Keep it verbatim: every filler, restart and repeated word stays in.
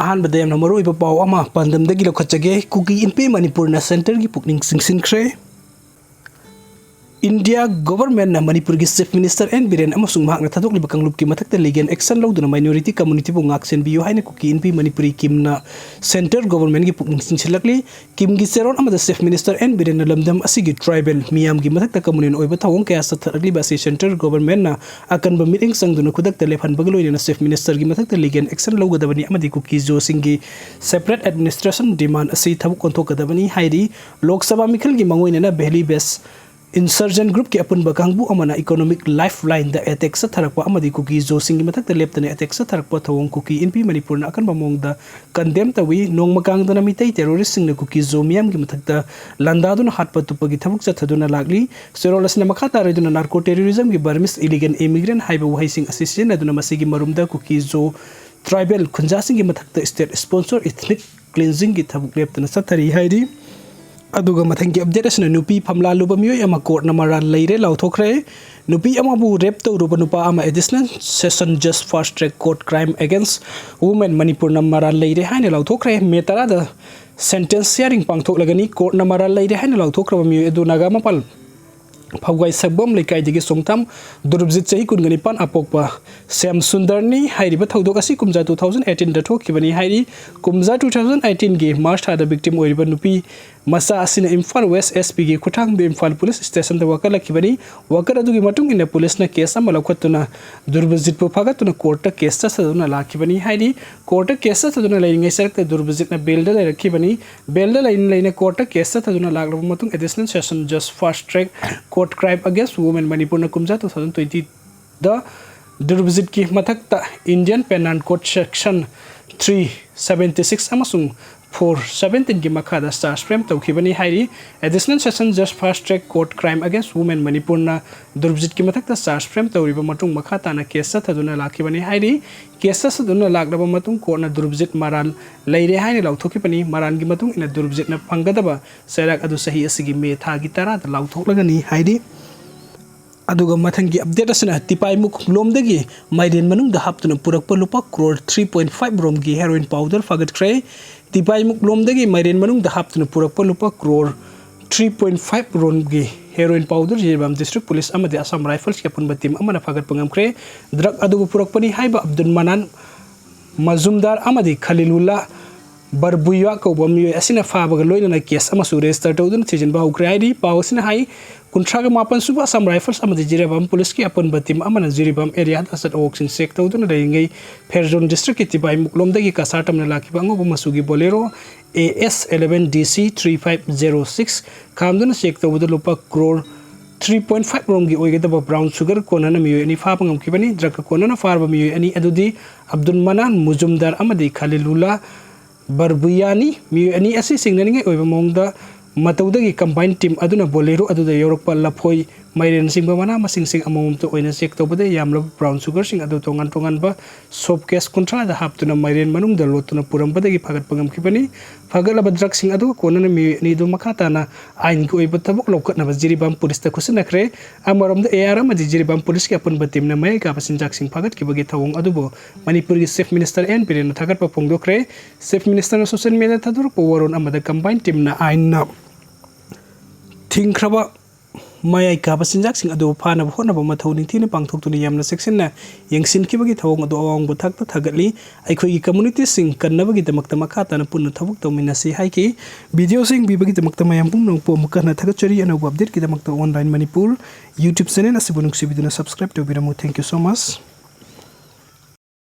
ꯑꯍꯥꯟꯕꯗ ꯌꯥꯝꯅ ꯃꯔꯨꯑꯣꯏꯕ ꯄꯥꯎ ꯑꯃ ꯄꯥꯟꯗꯝꯗꯒꯤ ꯂꯧꯈꯠꯆꯒꯦ꯫ ꯀꯨꯀꯤ ꯏꯟꯄꯤ ꯃꯅꯤꯄꯨꯔꯅ centreꯒꯤ ꯄꯨꯛꯅꯤꯡ ꯆꯤꯡꯁꯤꯟꯈ꯭ꯔꯦ꯫ India governmentꯅ ꯃꯅꯤꯄꯨꯔꯒꯤ Chief Minister ꯑꯦꯟ ꯕꯤꯔꯦꯟ ꯑꯃꯁꯨꯡ ꯃꯍꯥꯛꯅ ꯊꯥꯗꯣꯛꯂꯤꯕ ꯀꯥꯡꯂꯨꯞꯀꯤ ꯃꯊꯛꯇ legal action ꯂꯧꯗꯨꯅ minority communityꯕꯨ ꯉꯥꯛ ꯁꯦꯟꯕꯤꯌꯨ ꯍꯥꯏꯅ ꯀꯨꯀꯤ ꯏꯟꯄꯤ ꯃꯅꯤꯄꯨꯔꯤ ꯀꯤꯝꯅ centre governmentꯒꯤ ꯄꯨꯛꯅꯤꯡ ꯆꯤꯡꯁꯤꯜꯂꯛꯂꯤ꯫ ꯀꯤꯝꯒꯤ ꯆꯦꯔꯣꯜ ꯑꯃꯗ Chief Minister ꯑꯦꯟ ꯕꯤꯔꯦꯟꯅ ꯂꯝꯗꯝ ꯑꯁꯤꯒꯤ tribal ꯃꯤꯌꯥꯝꯒꯤ ꯃꯊꯛꯇ communal ꯑꯣꯏꯕ ꯊꯧꯑꯣꯡ ꯀꯌꯥ ꯆꯠꯊꯔꯛꯂꯤꯕ ꯑꯁꯤ centre governmentꯅ ꯑꯀꯟꯕ ꯃꯤꯠꯌꯦꯡ ꯆꯪꯗꯨꯅ ꯈꯨꯗꯛꯇ ꯂꯦꯞꯍꯟꯕꯒ ꯂꯣꯏꯅꯅ Chief Ministerꯒꯤ ꯃꯊꯛꯇ legal action ꯂꯧꯒꯗꯕꯅꯤ ꯑꯃꯗꯤ ꯀꯨꯀꯤ ꯖꯣꯁꯤꯡꯒꯤ separate administration demand ꯑꯁꯤ ꯊꯕꯛ ꯑꯣꯟꯊꯣꯛꯀꯗꯕꯅꯤ ꯍꯥꯏꯔꯤ꯫ ꯂꯣꯛ ꯁꯚꯥ ꯃꯤꯈꯜꯒꯤ ꯃꯥꯡꯑꯣꯏꯅꯅ Valley Based Insurgent Groupꯀꯤ ꯑꯄꯨꯟꯕ ꯀꯥꯡꯕꯨ ꯑꯃꯅ economic lifelineꯗ attack ꯆꯠꯊꯔꯛꯄ ꯑꯃꯗꯤ ꯀꯨꯀꯤ ꯖꯣꯁꯤꯡꯒꯤ ꯃꯊꯛꯇ ꯂꯦꯞꯇꯅ attack ꯆꯠꯊꯔꯛꯄ ꯊꯧꯑꯣꯡ ꯀꯨꯀꯤ ꯏꯟꯄꯤ ꯃꯅꯤꯄꯨꯔꯅ ꯑꯀꯟꯕ ꯃꯑꯣꯡꯗ condemn ꯇꯧꯏ꯫ ꯅꯣꯡꯃ ꯀꯥꯡꯗꯅ ꯃꯤꯇꯩ terroristꯁꯤꯡꯅ ꯀꯨꯀꯤ ꯖꯣ ꯃꯤꯌꯥꯝꯒꯤ ꯃꯊꯛꯇ ꯂꯥꯟꯗꯥꯗꯨꯅ ꯍꯥꯠꯄ ꯇꯨꯞꯄꯒꯤ ꯊꯕꯛ ꯆꯠꯊꯗꯨꯅ ꯂꯥꯛꯂꯤ꯫ ꯆꯦꯔꯣꯜ ꯑꯁꯤꯅ ꯃꯈꯥ ꯇꯥꯔꯗꯨꯅ narco terrorismꯒꯤ Burmese illegal immigrant ꯍꯥꯏꯕ ꯋꯥꯍꯩꯁꯤꯡ ꯑꯁꯤ ꯁꯤꯖꯤꯟꯅꯗꯨꯅ ꯃꯁꯤꯒꯤ ꯃꯔꯨꯝꯗ ꯀꯨꯀꯤ ꯖꯣ tribal ꯈꯨꯟꯖꯥꯁꯤꯡꯒꯤ ꯃꯊꯛꯇ state sponsor ethnic cleansingꯒꯤ ꯊꯕꯛ ꯂꯦꯞꯇꯅ ꯆꯠꯊꯔꯤ ꯍꯥꯏꯔꯤ꯫ ꯑꯗꯨꯒ ꯃꯊꯪꯒꯤ update ꯑꯁꯤꯅ ꯅꯨꯄꯤ ꯐꯝꯂꯥ ꯂꯨꯕ ꯃꯤꯑꯣꯏ ꯑꯃ courtꯅ ꯃꯔꯥꯜ ꯂꯩꯔꯦ ꯂꯥꯎꯊꯣꯛꯈ꯭ꯔꯦ꯫ ꯅꯨꯄꯤ ꯑꯃꯕꯨ rape ꯇꯧꯔꯨꯕ ꯅꯨꯄꯥ ꯑꯃ Additional Session Judge Fast Track Court Crime Against Women ꯃꯅꯤꯄꯨꯔꯅ ꯃꯔꯥꯜ ꯂꯩꯔꯦ ꯍꯥꯏꯅ ꯂꯥꯎꯊꯣꯛꯈ꯭ꯔꯦ꯫ ꯃꯦ ꯇꯔꯥꯗ sentence hearing ꯄꯥꯡꯊꯣꯛꯂꯒꯅꯤ꯫ Courtꯅ ꯃꯔꯥꯜ ꯂꯩꯔꯦ ꯍꯥꯏꯅ ꯂꯥꯎꯊꯣꯛꯈ꯭ꯔꯕ ꯃꯤꯑꯣꯏ ꯑꯗꯨ ꯅꯥꯒꯥ ꯃꯄꯥꯜ ꯐꯧꯒꯥꯏ ꯁꯛꯕꯝ ꯂꯩꯀꯥꯏꯗꯒꯤ ꯁꯣꯡꯊꯥꯝ ꯗꯨꯔꯕꯖꯤꯠ ꯆꯍꯤ ꯀꯨꯟꯒ ꯅꯤꯄꯥꯟ ꯑꯄꯣꯛꯄ ꯁ꯭ꯌꯥꯝ ꯁꯨꯟꯗꯔꯅꯤ꯫ ꯍꯥꯏꯔꯤꯕ ꯊꯧꯗꯣꯛ ꯑꯁꯤ ꯀꯨꯝꯖꯥ two thousand eighteenꯗ ꯊꯣꯛꯈꯤꯕꯅꯤ ꯍꯥꯏꯔꯤ꯫ ꯀꯨꯝꯖꯥ two thousand eighteenꯒꯤ March ꯊꯥꯗ victim ꯑꯣꯏꯔꯤꯕ ꯅꯨꯄꯤ ꯃꯆꯥ ꯑꯁꯤꯅ ꯏꯝꯐꯥꯜ West SPꯒꯤ ꯈꯨꯠꯊꯥꯡꯗ ꯏꯝꯐꯥꯜ police stationꯗ ꯋꯥꯀꯠꯂꯛꯈꯤꯕꯅꯤ꯫ ꯋꯥꯀꯠ ꯑꯗꯨꯒꯤ ꯃꯇꯨꯡ ꯏꯟꯅ policeꯅ case ꯑꯃ ꯂꯧꯈꯠꯇꯨꯅ ꯗꯨꯔꯕꯖꯤꯠꯄꯨ ꯐꯥꯒꯠꯇꯨꯅ courtꯇ case ꯆꯠꯊꯗꯨꯅ ꯂꯥꯛꯈꯤꯕꯅꯤ ꯍꯥꯏꯔꯤ꯫ Courtꯇ case ꯆꯠꯊꯗꯨꯅ ꯂꯩꯔꯤꯉꯩ ꯆꯔꯛꯇ ꯗꯨꯔꯕꯖꯤꯠꯅ bailꯗ ꯂꯩꯔꯛꯈꯤꯕꯅꯤ꯫ Bailꯗ ꯂꯩꯅ ꯂꯩꯅ courtꯇ case ꯆꯠꯊꯗꯨꯅ ꯂꯥꯛꯂꯕ ꯃꯇꯨꯡ Additional Session Judge Fast Track Court Crime Against Women ꯃꯅꯤꯄꯨꯔꯅ ꯀꯨꯝꯖꯥ two thousand twentyꯗ ꯗꯨꯔꯕꯖꯤꯠꯀꯤ ꯃꯊꯛꯇ Indian Penal Code Section three seventy six ꯑꯃꯁꯨꯡ four seventeenꯒꯤ ꯃꯈꯥꯗ charge frame ꯇꯧꯈꯤꯕꯅꯤ ꯍꯥꯏꯔꯤ꯫ Additional Session Judge Fast Track Court Crime Against Women ꯃꯅꯤꯄꯨꯔꯅ ꯗꯨꯔꯕꯖꯤꯠꯀꯤ ꯃꯊꯛꯇ charge frame ꯇꯧꯔꯤꯕ ꯃꯇꯨꯡ ꯃꯈꯥ ꯇꯥꯅ case ꯆꯠꯊꯗꯨꯅ ꯂꯥꯛꯈꯤꯕꯅꯤ ꯍꯥꯏꯔꯤ꯫ Case ꯆꯠꯊꯗꯨꯅ ꯂꯥꯛꯂꯕ ꯃꯇꯨꯡ courtꯅ ꯗꯨꯔꯕꯖꯤꯠ ꯃꯔꯥꯜ ꯂꯩꯔꯦ ꯍꯥꯏꯅ ꯂꯥꯎꯊꯣꯛꯈꯤꯕꯅꯤ꯫ ꯃꯔꯥꯜꯒꯤ ꯃꯇꯨꯡ ꯏꯟꯅ ꯗꯨꯔꯕꯖꯤꯠꯅ ꯐꯪꯒꯗꯕ ꯆꯩꯔꯥꯛ ꯑꯗꯨ ꯆꯍꯤ ꯑꯁꯤꯒꯤ ꯃꯦ ꯊꯥꯒꯤ ꯇꯔꯥꯗ ꯂꯥꯎꯊꯣꯛꯂꯒꯅꯤ ꯍꯥꯏꯔꯤ꯫ ꯑꯗꯨꯒ ꯃꯊꯪꯒꯤ ꯑꯞꯗꯦꯠ ꯑꯁꯤꯅ ꯇꯤꯄꯥꯏꯃꯨꯛ ꯂꯣꯝꯗꯒꯤ ꯃꯥꯏꯔꯦꯟ ꯃꯅꯨꯡꯗ ꯍꯥꯞꯇꯨꯅ ꯄꯨꯔꯛꯄ ꯂꯨꯄꯥ ꯀ꯭ꯔꯣꯔ ꯊ꯭ꯔꯤ ꯄꯣꯏꯟ ꯐꯥꯏꯚ ꯔꯣꯝꯒꯤ ꯍꯦꯔꯣꯏꯟ ꯄꯥꯎꯗꯔ ꯐꯥꯒꯠꯈ꯭ꯔꯦ꯫ ꯇꯤꯄꯥꯏꯃꯨꯛ ꯂꯣꯝꯗꯒꯤ ꯃꯥꯏꯔꯦꯟ ꯃꯅꯨꯡꯗ ꯍꯥꯞꯇꯨꯅ ꯄꯨꯔꯛꯄ ꯂꯨꯄꯥ ꯀ꯭ꯔꯣꯔ ꯊ꯭ꯔꯤ ꯄꯣꯏꯟ ꯐꯥꯏꯚ ꯔꯣꯝꯒꯤ heroin powder Jiribam district police ꯑꯃꯗꯤ ꯑꯁꯥꯝ ꯔꯥꯏꯐꯜꯁꯀꯤ ꯑꯄꯨꯟꯕ ꯇꯤꯝ ꯑꯃꯅ ꯐꯥꯒꯠꯄ ꯉꯝꯈ꯭ꯔꯦ꯫ ꯗ꯭ꯔꯒ ꯑꯗꯨꯕꯨ ꯄꯨꯔꯛꯄꯅꯤ ꯍꯥꯏꯕ ꯑꯕꯗꯨꯜ ꯃꯅꯥꯟ ꯃꯖꯨꯝꯗꯥꯔ ꯑꯃꯗꯤ ꯈꯂꯤꯂꯨꯜꯂꯥ ꯕꯔꯕꯨꯌꯥ ꯀꯧꯕ ꯃꯤꯑꯣꯏ ꯑꯁꯤꯅ ꯐꯥꯕꯒ ꯂꯣꯏꯅꯅ ꯀꯦꯁ ꯑꯃꯁꯨ ꯔꯦꯖꯤꯁꯇꯔ ꯇꯧꯗꯨꯅ ꯊꯤꯖꯤꯟꯕ ꯍꯧꯈ꯭ꯔꯦ ꯍꯥꯏꯔꯤ꯫ ꯄꯥꯎ ꯑꯁꯤꯅ ꯍꯥꯏ, ꯀꯨꯟꯊ꯭ꯔꯥꯒ ꯃꯥꯄꯟ ꯁꯨꯕ ꯑꯁꯥꯝ ꯔꯥꯏꯐꯜꯁ ꯑꯃꯗꯤ ꯖꯤꯔꯤꯕꯥꯝ ꯄꯨꯂꯤꯁꯀꯤ ꯑꯄꯨꯟꯕ ꯇꯤꯝ ꯑꯃꯅ ꯖꯤꯔꯤꯕꯥꯝ ꯑꯦꯔꯤꯌꯥꯗ ꯑꯆꯠ ꯑꯋꯣꯛꯁꯤꯡ ꯆꯦꯛ ꯇꯧꯗꯨꯅ ꯂꯩꯔꯤꯉꯩ, ꯐꯦꯔꯖꯣꯟ ꯗꯤꯁꯇ꯭ꯔꯤꯛꯀꯤ ꯇꯤꯕꯥꯏꯃꯨꯛ ꯂꯣꯝꯗꯒꯤ ꯀꯁꯥꯔ ꯇꯝꯅ ꯂꯥꯛꯈꯤꯕ ꯑꯉꯧꯕ ꯃꯆꯨꯒꯤ ꯕꯣꯂꯦꯔꯣ A S eleven D C three five zero six ꯈꯥꯝꯗꯨꯅ ꯆꯦꯛ ꯇꯧꯕꯗ ꯂꯨꯄꯥ ꯀ꯭ꯔꯣꯔ ꯊ꯭ꯔꯤ ꯄꯣꯏꯟ ꯐꯥꯏꯚ ꯔꯣꯝꯒꯤ ꯑꯣꯏꯒꯗꯕ ꯕ꯭ꯔꯥꯎꯟ ꯁꯨꯒꯔ ꯀꯣꯟꯅꯅ ꯃꯤꯑꯣꯏ ꯑꯅꯤ ꯐꯥꯕ ꯉꯝꯈꯤꯕꯅꯤ꯫ ꯗ꯭ꯔꯒꯀ ꯀꯣꯟꯅꯅ ꯐꯥꯔꯕ ꯃꯤꯑꯣꯏ ꯑꯅꯤ ꯑꯗꯨꯗꯤ ꯑꯕꯗꯨꯜ ꯃꯅꯥꯟ ꯃꯨꯖꯨꯝꯗꯥꯔ ꯑꯃꯗꯤ ꯈꯂꯤꯂꯨꯜꯂꯥ ꯕꯔꯕꯨꯌꯥꯅꯤ꯫ ꯃꯤꯑꯣꯏ ꯑꯅꯤ ꯑꯁꯤ ꯆꯤꯡꯅꯅꯤꯡꯉꯥꯏ ꯑꯣꯏꯕ ꯃꯑꯣꯡꯗ ꯃꯇꯧꯗꯒꯤ ꯀꯝꯕꯥꯏꯟ ꯇꯤꯝ ꯑꯗꯨꯅ ꯕꯣꯂꯦꯔꯣ ꯑꯗꯨꯗ ꯌꯧꯔꯛꯄ ꯂꯐꯣꯏ, ꯃꯥꯏꯔꯦꯟꯅꯆꯤꯡꯕ ꯃꯅꯥ ꯃꯁꯤꯡꯁꯤꯡ ꯑꯃꯃꯝꯇ ꯑꯣꯏꯅ ꯆꯦꯛ ꯇꯧꯕꯗ ꯌꯥꯝꯂꯕ ꯕ꯭ꯔꯥꯎꯟ ꯁꯨꯒꯔꯁꯤꯡ ꯑꯗꯨ ꯇꯣꯉꯥꯟ ꯇꯣꯉꯥꯟꯕ ꯁꯣꯞ ꯀꯦꯁ ꯀꯨꯟꯊ꯭ꯔꯥꯗ ꯍꯥꯞꯇꯨꯅ ꯃꯥꯏꯔꯦꯟ ꯃꯅꯨꯡꯗ ꯂꯣꯠꯇꯨꯅ ꯄꯨꯔꯝꯕꯗꯒꯤ ꯐꯥꯒꯠꯄ ꯉꯝꯈꯤꯕꯅꯤ꯫ ꯐꯥꯒꯠꯂꯕ ꯗ꯭ꯔꯒꯁꯤꯡ ꯑꯗꯨ ꯀꯣꯟꯅꯅ ꯃꯤꯑꯣꯏ ꯑꯅꯤꯗꯨ ꯃꯈꯥ ꯇꯥꯅ ꯑꯥꯏꯟꯒꯤ ꯑꯣꯏꯕ ꯊꯕꯛ ꯂꯧꯈꯠꯅꯕ ꯖꯤꯔꯤꯕꯥꯝ ꯄꯨꯂꯤꯁꯇ ꯈꯨꯠꯁꯤꯟꯅꯈ꯭ꯔꯦ꯫ ꯑꯃꯔꯣꯝꯗ ꯑꯦ ꯑꯥꯔ ꯑꯃꯗꯤ ꯖꯤꯔꯤꯕꯥꯝ ꯄꯨꯂꯤꯁꯀꯤ ꯑꯄꯨꯟꯕ ꯇꯤꯝꯅ ꯃꯌꯥꯏ ꯀꯥꯕ ꯆꯤꯟꯖꯥꯛꯁꯤꯡ ꯐꯥꯒꯠꯈꯤꯕꯒꯤ ꯊꯧꯑꯣꯡ ꯑꯗꯨꯕꯨ ꯃꯅꯤꯄꯨꯔꯒꯤ ꯆꯤꯐ ꯃꯤꯅꯤꯁꯇꯔ ꯑꯦꯟ ꯕꯤꯔꯦꯟꯅ ꯊꯥꯒꯠꯄ ꯐꯣꯡꯗꯣꯛꯈ꯭ꯔꯦ꯫ ꯆꯤꯐ ꯃꯤꯅꯤꯁꯇꯔꯅ ꯁꯣꯁꯤꯌꯦꯜ ꯃꯤꯗꯤꯌꯥꯗ ꯊꯥꯗꯣꯔꯛꯄ ꯋꯥꯔꯣꯜ ꯑꯃꯗ ꯀꯝꯕꯥꯏꯟ ꯇꯤꯝꯅ ꯑꯥꯏꯟꯅ ꯊꯤꯡꯈ꯭ꯔꯕ ꯃꯌꯥꯏ ꯀꯥꯕ ꯆꯤꯟꯖꯥꯛꯁꯤꯡ ꯑꯗꯨꯕꯨ ꯐꯥꯅꯕ ꯍꯣꯠꯅꯕ ꯃꯊꯧ ꯅꯤꯡꯊꯤꯅ ꯄꯥꯡꯊꯣꯛꯇꯨꯅ ꯌꯥꯝꯅ ꯆꯦꯛꯁꯤꯟꯅ ꯌꯦꯡꯁꯤꯟꯈꯤꯕꯒꯤ ꯊꯧꯑꯣꯡ ꯑꯗꯨ ꯑꯋꯥꯡꯕ ꯊꯥꯛꯇ ꯊꯥꯒꯠꯂꯤ꯫ ꯑꯩꯈꯣꯏꯒꯤ ꯀꯝꯃꯨꯅꯤꯇꯤꯁꯤꯡ ꯀꯟꯅꯕꯒꯤꯗꯃꯛꯇ ꯃꯈꯥ ꯇꯥꯅ ꯄꯨꯟꯅ ꯊꯕꯛ ꯇꯧꯃꯤꯟꯅꯁꯤ ꯍꯥꯏꯈꯤ꯫ ꯚꯤꯗꯤꯑꯣꯁꯤꯡ ꯄꯤꯕꯒꯤꯗꯃꯛꯇ ꯃꯌꯥꯝ ꯄꯨꯝꯅꯃꯛꯄꯨ ꯑꯃꯨꯛ ꯍꯟꯅ ꯊꯥꯒꯠꯆꯔꯤ꯫ ꯑꯅꯧꯕ ꯑꯞꯗꯦꯠꯀꯤꯗꯃꯛꯇ ꯑꯣꯟꯂꯥꯏꯟ ꯃꯅꯤꯄꯨꯔ YouTube ꯆꯦꯅꯦꯜ ꯑꯁꯤꯕꯨ ꯅꯨꯡꯁꯤꯕꯤꯗꯨꯅ subscribe ꯇꯧꯕꯤꯔꯝꯃꯨ꯫ Thank you so much꯫